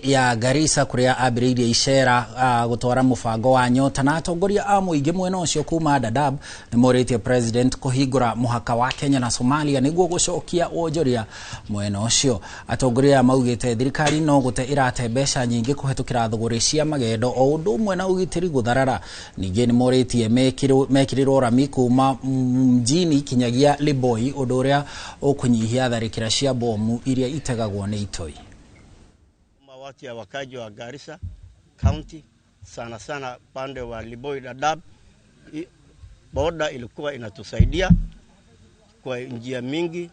Ya Garissa kuria ambĩrĩirie icera gũtwara mũbango wa Nyota na atongoria a mũingĩ mwena ũcio kuma Dadaab nĩ morĩtie president kũhingũra mũhaka wa Kenya na Somalia nĩguo gũcokia wonjoria mwena ũcio. Atongoria aya maugĩte thirikari no gũte ĩrate mbeca nyingĩ kũhetũkĩra thũgũrĩ cia magendo o ũndũ ũmwe na ũgitĩri gũtharara. Ningĩ nĩ morĩtie mekĩrĩrwo rami kuma mjini kinyagia Liboi, ũndũ ũrĩa ũkũnyihia tharĩkĩra cia bomu iria itegagwo nĩ itoi. Watu ya wakaji wa Garissa County, sana sana pande wa Liboi, Dadaab, boda ilikuwa inatusaidia kwa njia mingi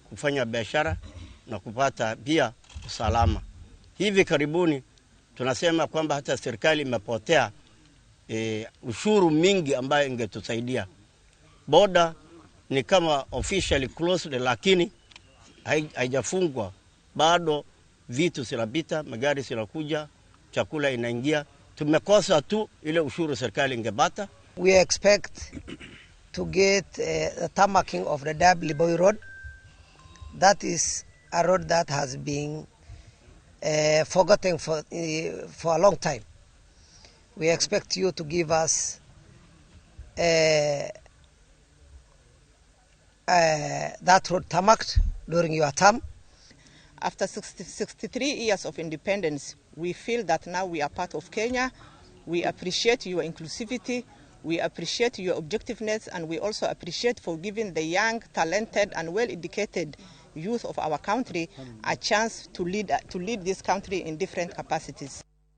kufanya biashara na kupata pia usalama. Hivi karibuni tunasema kwamba hata serikali imepotea ushuru mingi ambayo ingetusaidia. Boda ni kama officially closed, lakini haijafungwa bado. Vitu zinapita, magari zinakuja, chakula inaingia. Tumekosa tu ile ushuru serikali ingepata. We expect to get the tarmacking of the Dadaab Liboi Road. That is a road that has been forgotten for a long time. We expect you to give us that road tarmacked during your term. After 63 years of independence, we feel that now we are part of Kenya. We appreciate your inclusivity, we appreciate your objectiveness, and we also appreciate for giving the young, talented, and well-educated youth of our country a chance to lead this country in different capacities.